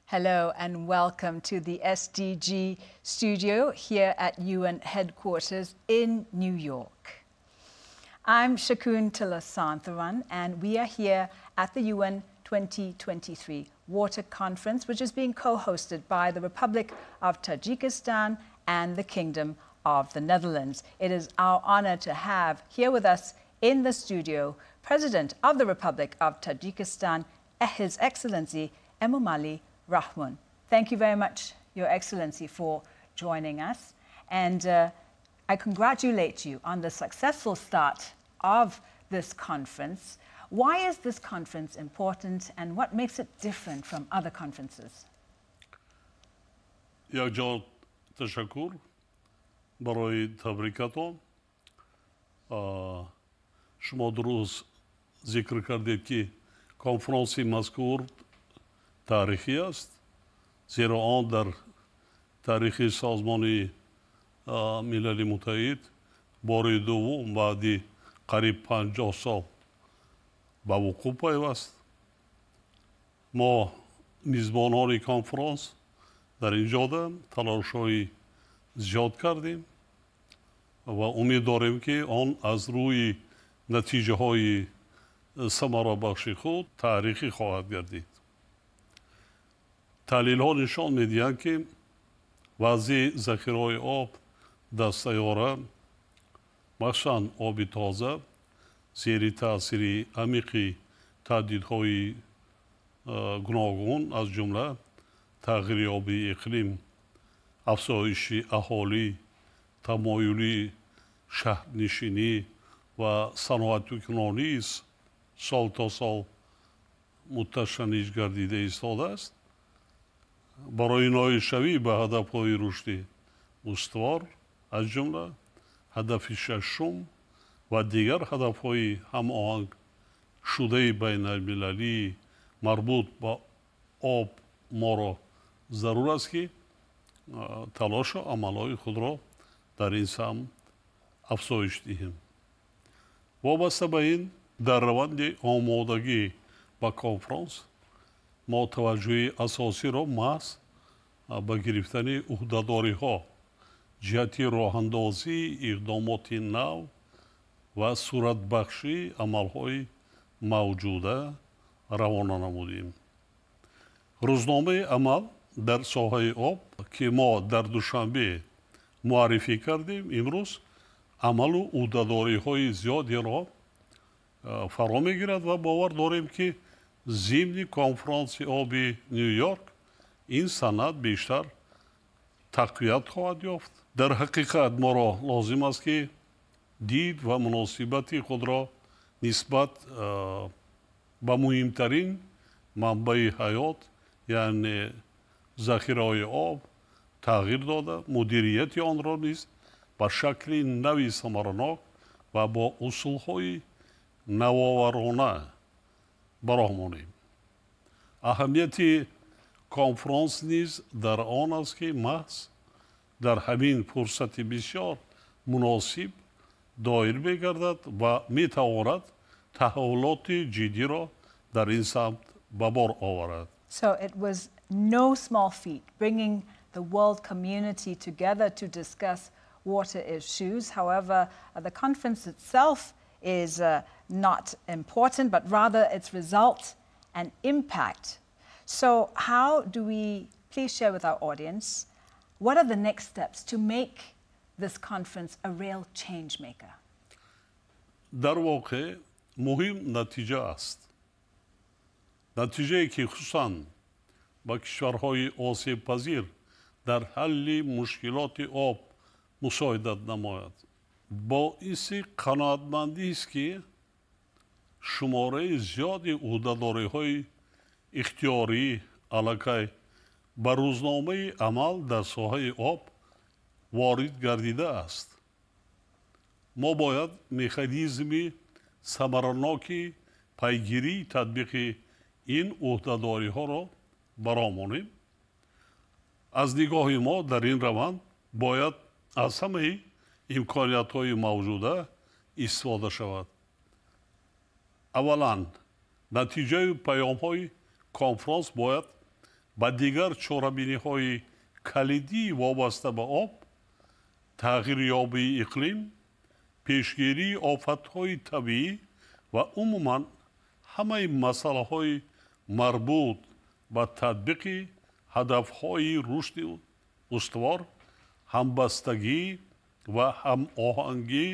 Hello and welcome to the SDG studio here at UN headquarters in New York. I'm Shakuntala Santharan and we are here at the UN 2023 Water Conference, which is being co-hosted by the Republic of Tajikistan and the Kingdom of the Netherlands. It is our honor to have here with us in the studio President of the Republic of Tajikistan, His Excellency Emomali Rahmon. Thank you very much, Your Excellency, for joining us. And I congratulate you on the successful start of this conference. Why is this conference important and what makes it different from other conferences? Якҷон ташаккур барои табрикатон. Шумо дуруст зикр кардед, ки конфронси мазкур таърихӣ аст, зеро он дар таърихи Созмони Милали Муттаҳид бори дуввум баъди қариб 50 сол ба вуқӯъ пайваст. Мо, мизбонони конфронс, дар ин ҷода талошҳои зиёд кардем ва умед дорем, ки он аз рӯи натиҷаҳои самарабахши худ таърихӣ хоҳад гардид. Таҳлилҳо нишон медиҳанд, ки вазъи захираҳои об дар сайёра, махсусан оби тоза, зери таъсири амиқи таҳдидҳои гуногун, аз ҷумла тағйирёбии иқлим, афзоиши аҳолӣ, тамоюли шаҳрнишинӣ ва саноатикунонӣ сол то сол муташанниҷ гардида истодааст. Барои ноилшавӣ ба ҳадафҳои рушди устувор, аз ҷумла ҳадафи шашум ва дигар ҳадафҳои ҳамоҳангшудаи байналмилалии марбут ба об, моро зарур аст, ки талошу амалҳои худро дар ин самт афзоиш диҳем. Вобаста ба ин, дар раванди омодагӣ ба конфронс мо таваҷҷӯҳи асосиро маҳз ба гирифтани ӯҳдадориҳо ҷиҳати роҳандозии иқдомоти нав ва суратбахшии амалҳои мавҷуда равона намудем. Рӯзномаи амал дар соҳаи об, ки мо дар Душанбе муаррифӣ кардем, имрӯз амалу ӯҳдадориҳои зиёдеро фаро мегирад ва бовар дорем, ки зимни конфронси оби Ню Йорк ин санад бештар тақвият хоҳад ёфт. Дар ҳақиқат, моро лозим аст, ки дид ва муносибати худро нисбат ба муҳимтарин манбаи ҳаёт, яъне захираҳои об, тағйир дода, мудирияти онро низ ба шакли нави самаранок ва бо усулҳои навоварона ба роҳ монем. Аҳамияти конфронс низ дар он аст, ки маҳз дар ҳамин фурсати бисёр муносиб доир мегардад ва метавонад таҳаввулоти ҷиддиро дар ин самт ба бор оварад. So it was no small feat bringing the world community together to discuss water issues. However, the conference itself is not important, but rather its result and impact. So how do we, please share with our audience, what are the next steps to make this conference a real change maker? Дар воқеъ, муҳим натиҷа аст, натиҷае, ки хусусан ба кишварҳои осебпазир дар ҳалли мушкилоти об мусоидат намояд. Боиси қаноатмандист, ки шумораи зиёди ӯҳдадориҳои ихтиёрӣ аллакай ба рӯзномаи амал дар соҳаи об ворид гардидааст. Мо бояд механизми самараноки пайгирии татбиқи ин ӯҳдадориҳоро ба роҳ монем. Аз нигоҳи мо, дар ин раванд бояд аз ҳамаи имкониятҳои мавҷуда истифода шавад. Аввалан, натиҷаи паёмҳои конфронс бояд ба дигар чорабиниҳои калидии вобаста ба об, тағйирёбии иқлим, пешгирии офатҳои табиӣ ва умуман ҳамаи масъалаҳои марбут ба татбиқи ҳадафҳои рушди устувор ҳамбастагӣ ва ҳамоҳангӣ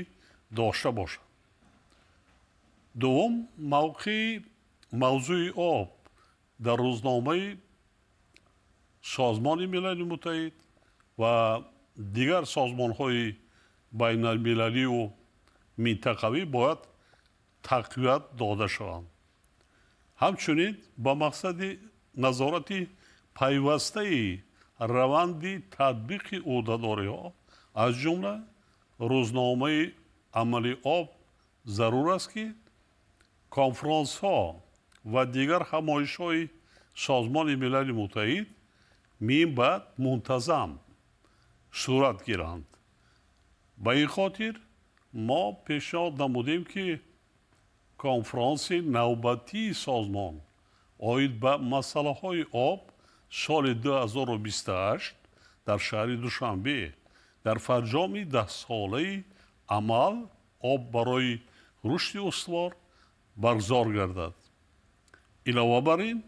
дошта бошад. Дуввум, мавқеи мавзӯи об дар рӯзномаи Созмони Милали Муттаҳид ва дигар созмонҳои байналмилалию минтақавӣ бояд тақвият дода шаванд. Ҳамчунин ба мақсади назорати пайвастаи раванди татбиқи ӯҳдадориҳо, аз ҷумла рӯзномаи амали об, зарур аст, ки конфронсҳо ва дигар ҳамоишҳои Созмони Милали Муттаҳид минбаъд мунтазам сурат гиранд. Ба ин хотир мо пешниҳод намудем, ки конфронси навбатии созмон оид ба масъалаҳои об соли 2028 дар шаҳри Душанбе дар фарҷоми даҳсолаи амал об барои рушди устувор баргузор гардад. Илова бар ин,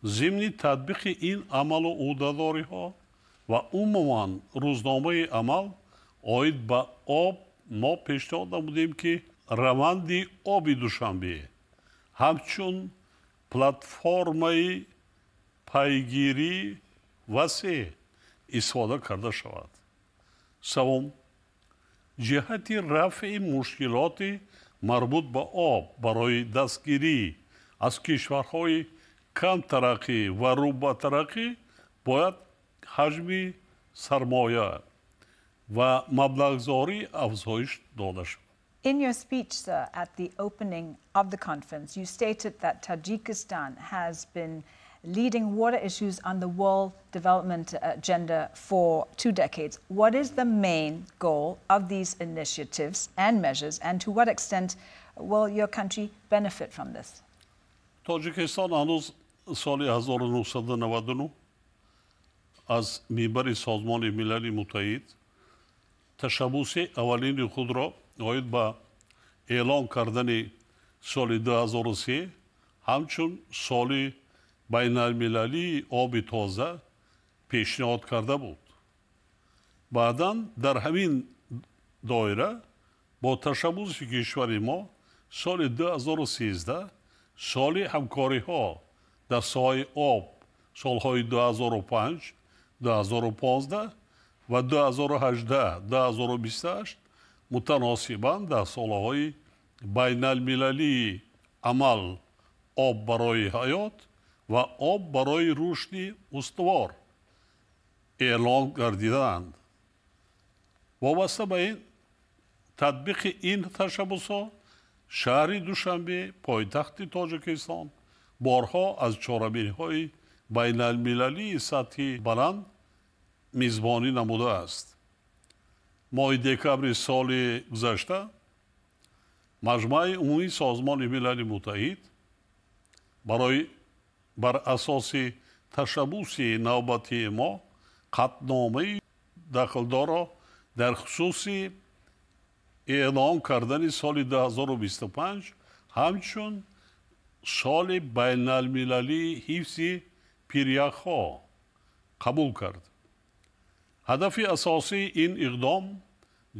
зимни татбиқи ин амалу ӯҳдадориҳо ва умуман рӯзномаи амал оид ба об мо пешниҳод намудем, ки раванди оби Душанбе ҳамчун платформаи пайгирӣ васеъ истифода карда шавад. Севум, ҷиҳати рафъи мушкилоти марбут ба об барои дастгирӣ аз кишварҳои камтараққӣ ва рӯ ба тараққӣ бояд ҳаҷми сармоя ва маблағгузорӣ афзоиш дода шавад. In your speech, sir, at the opening of the conference, you stated that Tajikistan has been leading water issues on the World Development Agenda for 2 decades. What is the main goal of these initiatives and measures, and to what extent will your country benefit from this? Тоҷикистон ҳанӯз соли 1999 аз минбари Созмони Милали Муттаҳид ташаббуси аввалини худро оид ба эълон кардани соли 2003 ҳамчун соли байналмилалии оби тоза пешниҳод карда буд. Баъдан дар ҳамин доира бо ташаббуси кишвари мо соли 2013 соли ҳамкориҳо дар соҳаи об солҳои 2005, 2015 ва 2018, 2028 мутаносибан дар солҳои байналмилалии амал об барои ҳаёт ва об барои рушди устувор эълон гардидаанд. Вобаста ба ин татбиқи ин ташаббусҳо шаҳри Душанбе, пойтахти Тоҷикистон, борҳо аз чорабиниҳои байналмилалии сатҳи баланд мизбонӣ намудааст. Моҳи декабри соли гузашта Маҷмӯаи умумии Созмони Милали Муттаҳид барои бар асоси ташаббуси навбатии мо қатъномаи дахлдорро дар хусуси эълон кардани соли 2025 ҳамчун соли байналмилалии ҳифзи пиряхҳо қабул кард. Ҳадафи асосии ин иқдом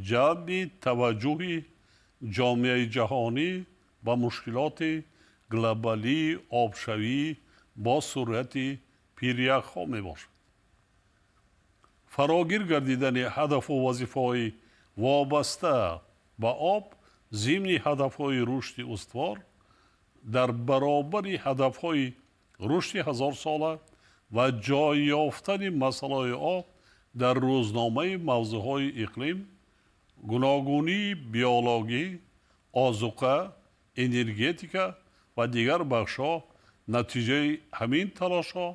ҷалби таваҷҷӯҳи ҷомеаи ҷаҳонӣ ба мушкилоти глобалии обшавӣ бо суръати пиряхҳо мебошад. Фарогир гардидани ҳадафу вазифаҳои вобаста ба об зимни ҳадафҳои рушди устувор дар баробари ҳадафҳои рушди ҳазорсола ва ҷой ёфтани масъалаҳои об дар рӯзномаи мавзӯъҳои иқлим, гуногунии биологӣ, озуқа, энергетика ва дигар бахшҳо натиҷаи ҳамин талошҳо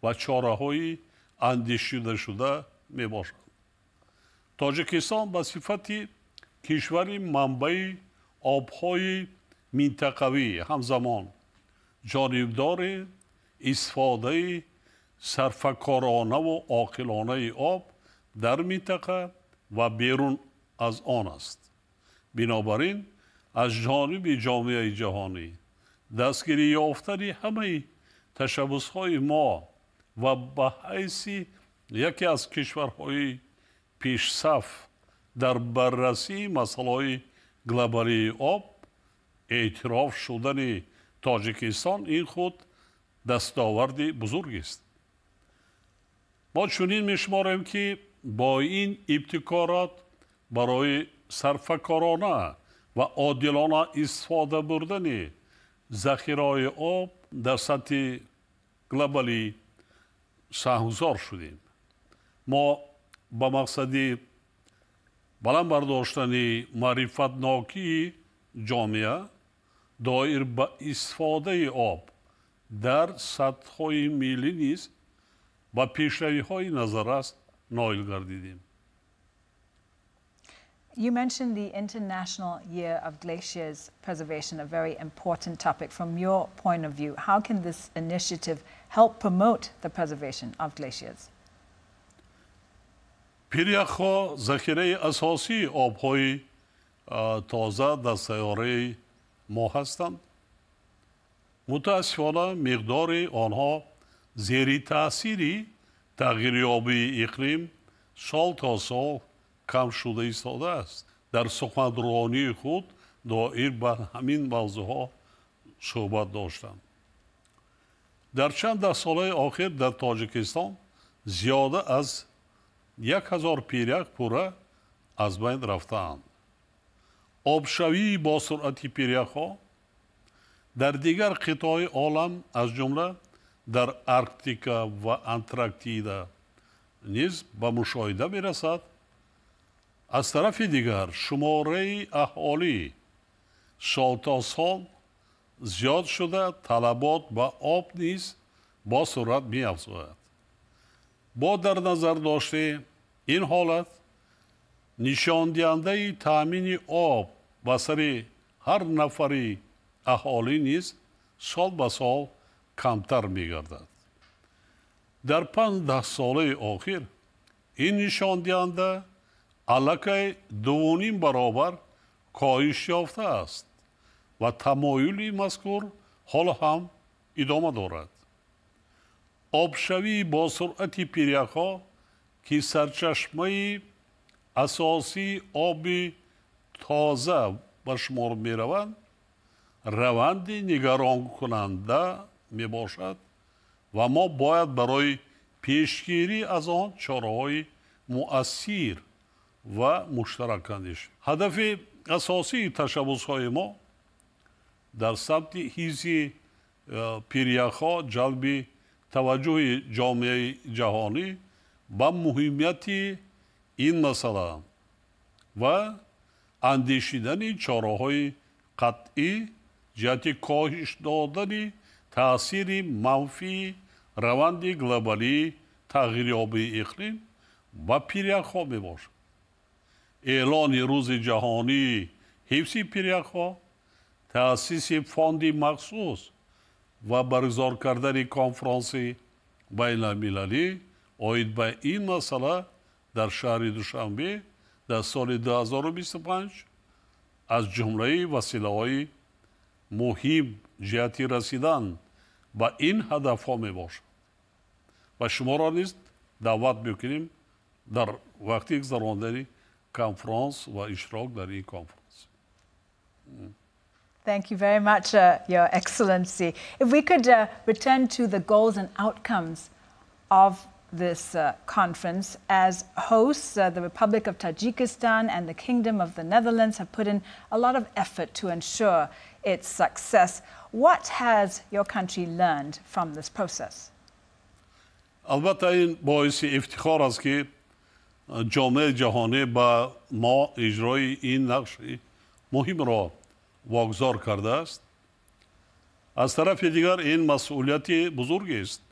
ва чораҳои андешидашуда мебошад. Тоҷикистон ба сифати кишвари манбаи обҳои минтақавӣ ҳамзамон ҷонибдори истифодаи Сарфакоронаву оқилонаи об дар минтақа ва берун аз он аст. Бинобар ин, аз ҷониби ҷомеаи ҷаҳонӣ дастгирӣ ёфтани ҳамаи ташаббусҳои мо ва ба ҳайси яке аз кишварҳои пешсаф дар баррасии масъалаҳои глобалии об эътироф шудани Тоҷикистон ин худ дастоварди бузургест. Мо чунин мешуморем, ки бо ин ибтикорот барои сарфакорона ва одилона истифода бурдани захираҳои об дар сатҳи глобалӣ саҳмгузор шудем. Мо ба мақсади баланд бардоштани маърифатнокии ҷомеа доир ба истифодаи об дар сатҳҳои миллӣ низ ба пешравиҳои назаррас ноил гардидем. You mentioned the International Year of Glaciers Preservation, a very important topic. From your point of view, how can this initiative help promote the preservation of glaciers? Пиряхҳо захираи асосии обҳои тоза дар сайёраи мо ҳастанд. Мутаассифона, миқдори онҳо зери таъсири тағйирёбии иқлим сол то сол кам шуда истодааст. Дар суханронии худ доир ба ҳамин мавзӯъҳо суҳбат доштам. Дар чанд даҳсолаи охир дар Тоҷикистон зиёда аз 1000 пирях пурра аз байн рафтаанд. Обшавии босуръати пиряхҳо дар дигар қитъаҳои олам, аз ҷумла дар Арктика ва Антарктида низ ба мушоҳида мерасад. Аз тарафи дигар, шумораи аҳолӣ сол то сол зиёд шуда, талабот ба об низ бо суръат меафзояд. Бо дар назар дошти ин ҳолат, нишондиҳандаи таъмини об ба сари ҳар нафари аҳолӣ низ сол ба сол камтар мегардад. Дар 5 даҳсолаи охир ин нишондиҳанда аллакай 2,5 баробар коҳиш ёфтааст ва тамоюли мазкур ҳоло ҳам идома дорад. Обшавии босуръати пиряхҳо, ки сарчашмаи асосии оби тоза ба шумор мераванд, раванди нигаронкунанда мебошад ва мо бояд барои пешгирӣ аз он чораҳои муассир ва муштарак андешем. Ҳадафи асосии ташаббусҳои мо дар самти ҳифзи пиряхҳо ҷалби таваҷҷӯҳи ҷомеаи ҷаҳонӣ ба муҳимияти ин масъала ва андешидани чораҳои қатъӣ ҷиҳати коҳиш додани таъсири манфии раванди глобалии тағйирёбии иқлим ба пиряхҳо мебошад. Эълони Рӯзи ҷаҳонии ҳифзи пиряхҳо, таъсиси фонди махсус ва баргузор кардани конфронси байналмилалӣ оид ба ин масъала дар шаҳри Душанбе дар соли 2025 аз ҷумлаи василаҳои муҳим ҷиҳати расидан ба ин ҳадафҳо мебошад ва шуморо низ даъват мекунем дар вақти гузарондани конфронс ва иштирок дар ин конфронс. Thank you very much, Your Excellency. If we could return to the goals and outcomes of this conference. As hosts, the Republic of Tajikistan and the Kingdom of the Netherlands have put in a lot of effort to ensure its success. What has your country learned from this process? Албатта, ин боиси ифтихор аст, ки ҷомеаи ҷаҳонӣ ба мо иҷрои ин нақши муҳимро вогузор кардааст. Аз тарафи дигар, ин масъулияти бузургест,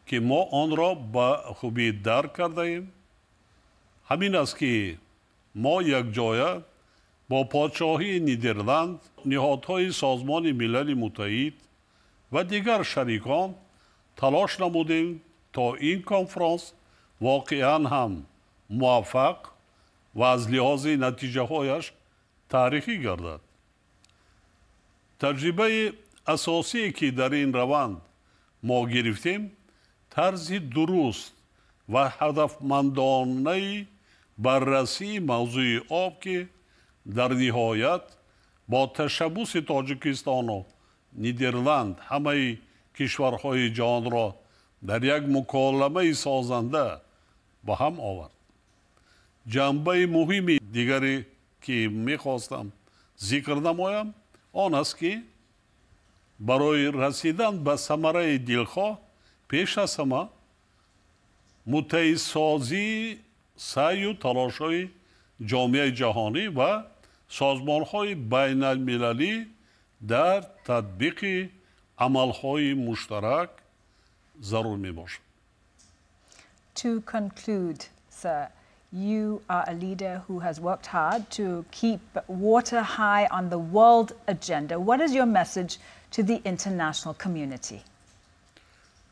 ки мо онро ба хубӣ дарк кардаем. Ҳамин аст, ки мо якҷоя бо Подшоҳии Нидерланд, ниҳодҳои Созмони Милали Муттаҳид ва дигар шарикон Талош намудем то ин конфронс воқеан ҳам муваффақ ва аз лиҳози натиҷаҳояш таърихӣ гардад. Таҷрибаи асосие, ки дар ин раванд мо гирифтем, тарзи дуруст ва ҳадафмандонаи баррасии мавзӯи об, ки дар ниҳоят бо ташаббуси Тоҷикистону Нидерланд ҳамаи кишварҳои ҷаҳонро дар як муколамаи созанда ба ҳам овард. Ҷанбаи муҳими дигаре, ки мехостам зикр намоям, он аст, ки барои расидан ба самараи дилхоҳ пеш аз ҳама муттаҳидсозии саъю талошҳои ҷомеаи ҷаҳонӣ ва созмонҳои байналмилалӣ дар татбиқи амалҳои муштарак зарур мебошад. To conclude, sir, you are a leader who has worked hard to keep water high on the world agenda. What is your message to the international community?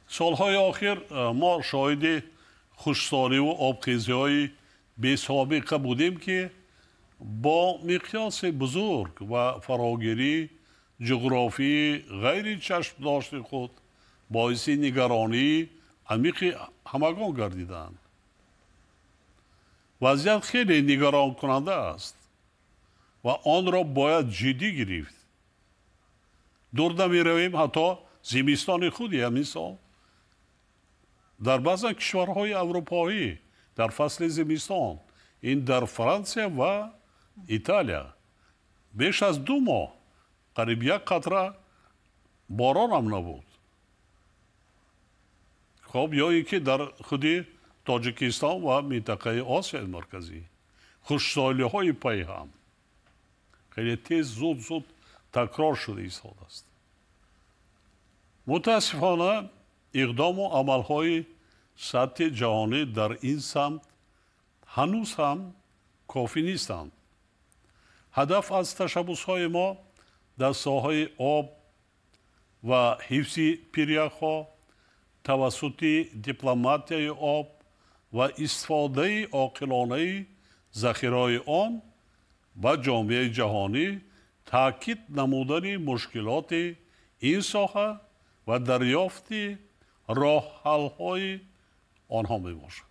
Солҳои охир мо шоҳиди хушксоливу обхезиҳои бесобиқа будем, ки бо миқёси бузург ва фарогирии ҷуғрофии ғайри чашмдошти худ боиси нигаронии амиқи ҳамагон гардиданд. Вазъият хеле нигаронкунанда аст ва онро бояд ҷиддӣ гирифт. Дур намеравем, ҳатто зимистони худи ҳамин сол дар баъзан кишварҳои аврупоӣ дар фасли зимистон, ин дар Франсия ва Италия, беш аз 2 моҳ қариб як қатра боронам набуд. Хоб, ё ин ки дар худи Тоҷикистон ва минтақаи Осиёи Марказӣ хушксолиҳои пайҳам хеле тез, зуд зуд такрор шуда истодааст. Мутаассифона, иқдому амалҳои сатҳи ҷаҳонӣ дар ин самт ҳанӯз ҳам кофӣ нестанд. Ҳадаф аз ташаббусҳои мо дар соҳаи об ва ҳифзи пиряхҳо тавассути дипломатияи об ва истифодаи оқилонаи захираҳои он ба ҷомеаи ҷаҳонӣ таъкид намудани мушкилоти ин соҳа ва дарёфти роҳҳалҳои онҳо мебошад.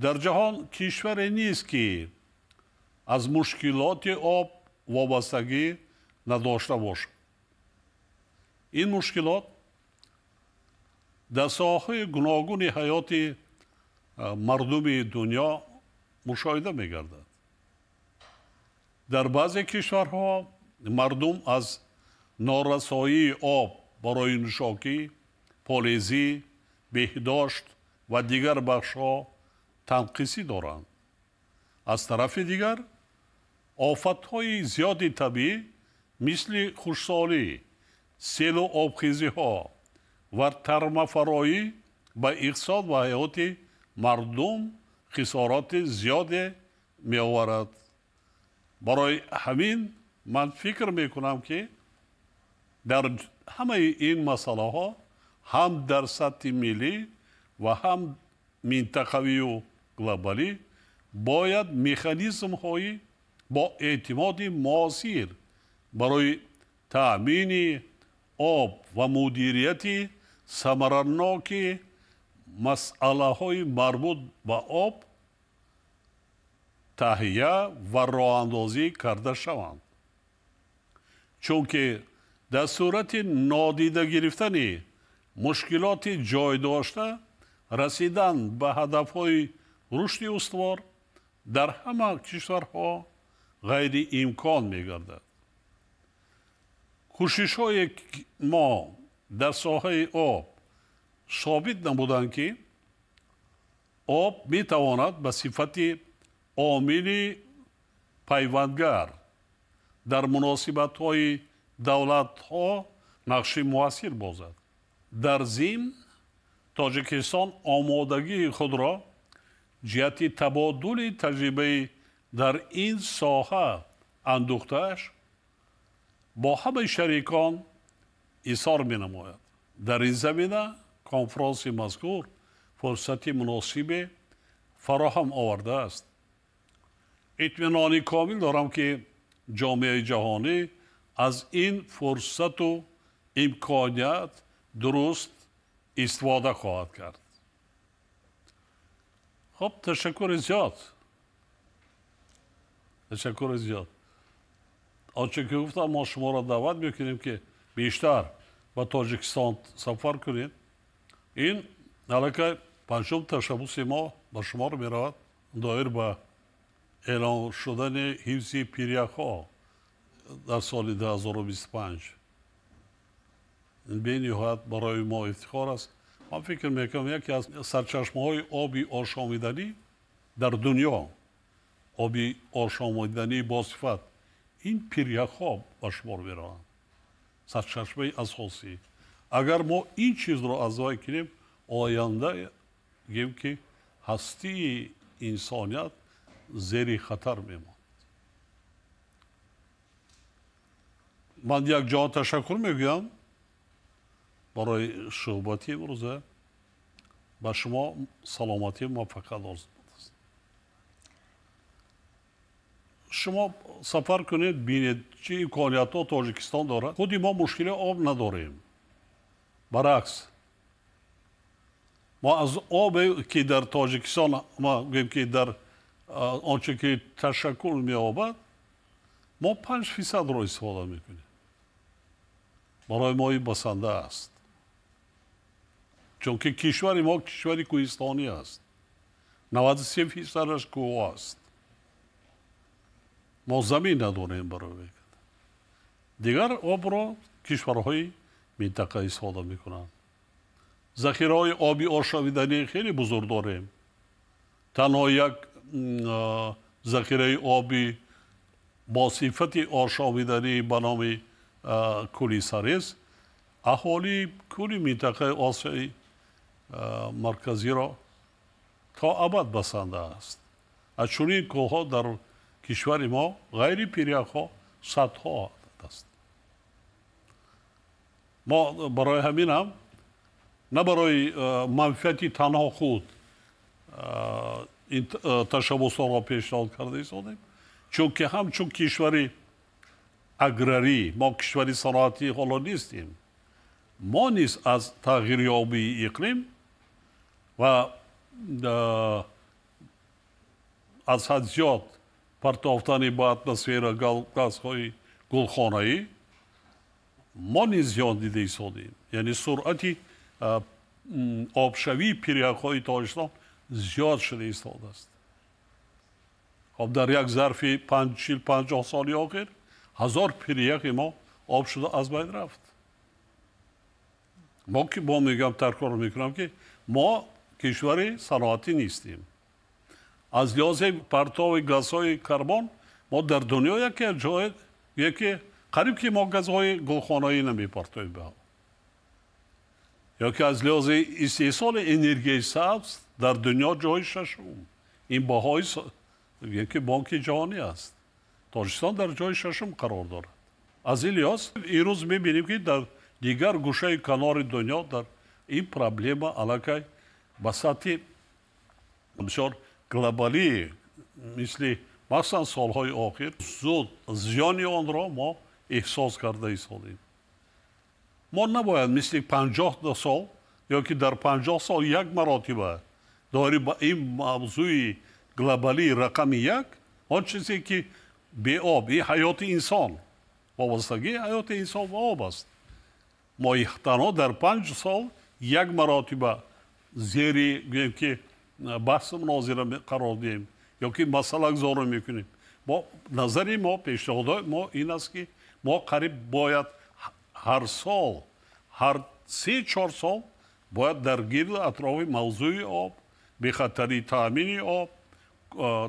Дар ҷаҳон кишваре нест, ки аз мушкилоти об вобастагӣ надошта бошад. Ин мушкилот дар соҳаҳои гуногуни ҳаёти мардуми дунё мушоҳида мегардад. Дар баъзе кишварҳо мардум аз норасоии об барои нӯшокӣ, полезӣ, беҳдошт ва дигар бахшҳо танқисӣ доранд. Аз тарафи дигар, офатҳои зиёди табиӣ, мисли хушксолӣ, селу обхезиҳо ва тармафароӣ ба иқтисод ва ҳаёти мардум хисороти зиёде меоварад. Барои ҳамин ман фикр мекунам, ки дар ҳамаи ин масъалаҳо ҳам дар сатҳи миллӣ ва ҳам минтақавию глобалӣ бояд механизмҳои бо эътимоди муосир барои таъмини об ва мудирияти самараноки масъалаҳои марбут ба об таҳия ва роҳандозӣ карда шаванд, чунки дар сурати нодида гирифтани мушкилоти ҷой дошта расидан ба ҳадафҳои рушди устувор дар ҳама кишварҳо ғайриимкон мегардад. Кӯшишҳои мо дар соҳаи об собит намуданд, ки об метавонад ба сифати омили пайвандгар дар муносибатҳои давлатҳо нақши муассир бозад. Дар зимн, Тоҷикистон омодагии худро ҷиҳати табодули таҷрибаи дар ин соҳа андӯхтааш бо ҳамаи шарикон изҳор менамояд. Дар ин замина конфронси мазкур фурсати муносибе фароҳам овардааст. Итминони комил дорам, ки ҷомеаи ҷаҳонӣ аз ин фурсату имконият дуруст истифода хоҳад кард. Хуб, ташаккури зиёд. Ташаккури зиёд. Он чӣ ки гуфтам, мо шуморо даъват мекунем, ки бештар ба Тоҷикистон сафар кунед. Ин аллакай панҷум ташаббуси мо ба шумор меравад доир ба эълон шудани ҳифзи пиряхҳо дар соли 2025. Бениҳоят барои мо ифтихор аст. Ман фикр мекунам, яке аз сарчашмаҳои оби ошомиданӣ дар дунё, оби ошомидании босифат, ин пиряхҳо ба шумор мераванд, сарчашмаи асосӣ. Агар мо ин чизро аз вай кунем, оянда гӯем ки ҳастии инсоният зери хатар мемонад. Ман як ҷо ташаккур мегӯям барои суҳбати имрӯза. Ба шумо саломатӣ, муваффақият орзу аст. Шумо сафар кунед, бинед, чӣ имкониятҳо Тоҷикистон дорад. Худи мо мушкили об надорем, баръакс, мо аз обе, ки дар Тоҷикистон, ма гӯем ки дар он чӣ ки ташаккул меёбад, мо 5%-ро истифода мекунем. Барои мо ин басанда аст, чунки кишвари мо кишвари кӯҳистонӣ аст, 93%-аш кӯҳ аст. Мо замин надорем барои дигар обро кишварҳои минтақа истифода мекунанд. Захираҳои оби ошомиданӣ хеле бузург дорем. Танҳо як захираи оби бо сифати ошомиданӣ ба номи кӯли Сарез аҳолии кӯли минтақаи Осиёи Марказиро то абад басанда аст. Аз чунин кӯҳҳо дар кишвари мо ғайри пиряхҳо садҳо аст. Мо барои ҳамин ҳам на барои манфиати танҳо худ ин ташаббусҳоро пешниҳод карда истодем, чунки ҳамчун кишвари аграрӣ, мо кишвари саноатӣ ҳоло нестем, мо низ аз тағйирёбии иқлим ва аз ҳад зиёд партофтани ба атмосфера газҳои гулхонаӣ мо низ зиён дида истодем. Яъне суръати обшавии пиряхҳои Тоҷикистон зиёд шуда истодааст. Хоб, дар як зарфи 40-50 соли охир 1000 пиряхи мо об шуда аз байн рафт. Мо ки бо мегӯям, такрор мекунам, ки мо кишвари саноатӣ нестем. Аз лиҳози партови газҳои карбон мо дар дунё яке ҷое, яке қариб ки мо газҳои гулхонаӣ намепартоем ба ҳаво. Ё ки аз лиҳози истеҳсоли энергияи сабз дар дунё ҷои шашум. Ин баҳои ки Бонки Ҷаҳонӣ аст. Тоҷикистон дар ҷои шашум қарор дорад. Аз ин лиҳоз имрӯз мебинем, ки дар дигар гӯшаи канори дунё дар ин проблема аллакай ба сатҳи бисёр глобалӣ, мисли махсусан солҳои охир, зуд зиёни онро мо эҳсос карда истодем. Мо набояд мисли 50 сол ё ки дар 50 сол як маротиба доири ба ин мавзӯи глобалии рақами як, он чизе ки беоб, ин ҳаёти инсон, вобастагии ҳаёти инсон ба об аст. Мо танҳо дар 5 сол як маротиба зери, гӯем ки, баҳсу мунозира қарор диҳем ё ки масъалагузорӣ мекунем. Мо назари мо, пешниҳодҳои мо ин аст, ки мо қариб бояд ҳар сол, ҳар 3-4 сол бояд дар гирду атрофи мавзӯи об, бехатарии таъмини об,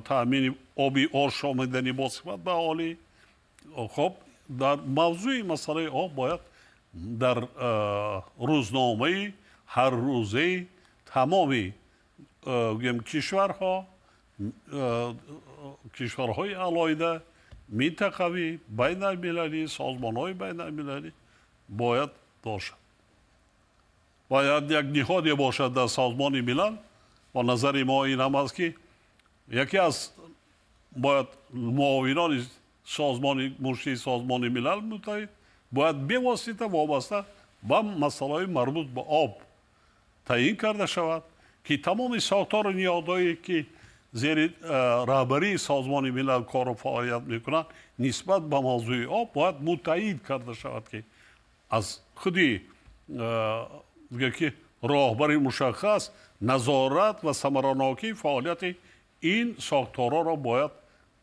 таъмини оби ошомиданӣ босифат ба аҳолӣ, хоб, дар мавзӯи масъалаи об бояд дар рӯзномаи ҳаррӯзаи тамоми, гӯем, кишварҳо, кишварҳои алоҳида, минтақавӣ, байналмилалӣ, созмонҳои байналмилалӣ бояд бошад. Бояд як ниҳоде бошад дар Созмони Милал ва назари мо ин ҳам аст, ки яке аз бояд муовинони созмони муншии Созмони Милал Муттаҳид бояд бевосита вобаста ба масъалаҳои марбут ба об таъин карда шавад, ки тамоми сохтору ниҳодҳое, ки зери раҳбарии Созмони Милал кору фаъолият мекунанд, нисбат ба мавзӯи об бояд муттаҳид карда шавад, ки аз худи ки роҳбари мушаххас назорат ва самаранокии фаъолияти ин сохторҳоро бояд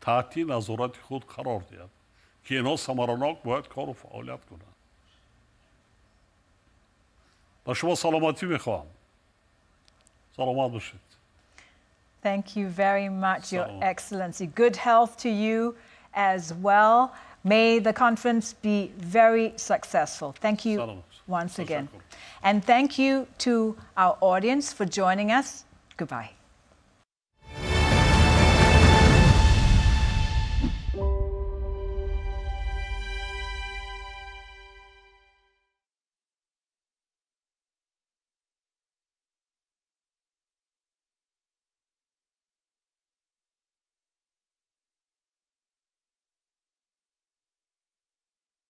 таҳти назорати худ қарор диҳад, ки инҳо самаранок бояд кору фаъолият кунанд. Ба шумо саломатӣ мехоҳам. Саломат бошед. Thank you very much, Your Excellency. Good health to you as well. May the conference be very successful. Thank you once again. And thank you to our audience for joining us. Goodbye.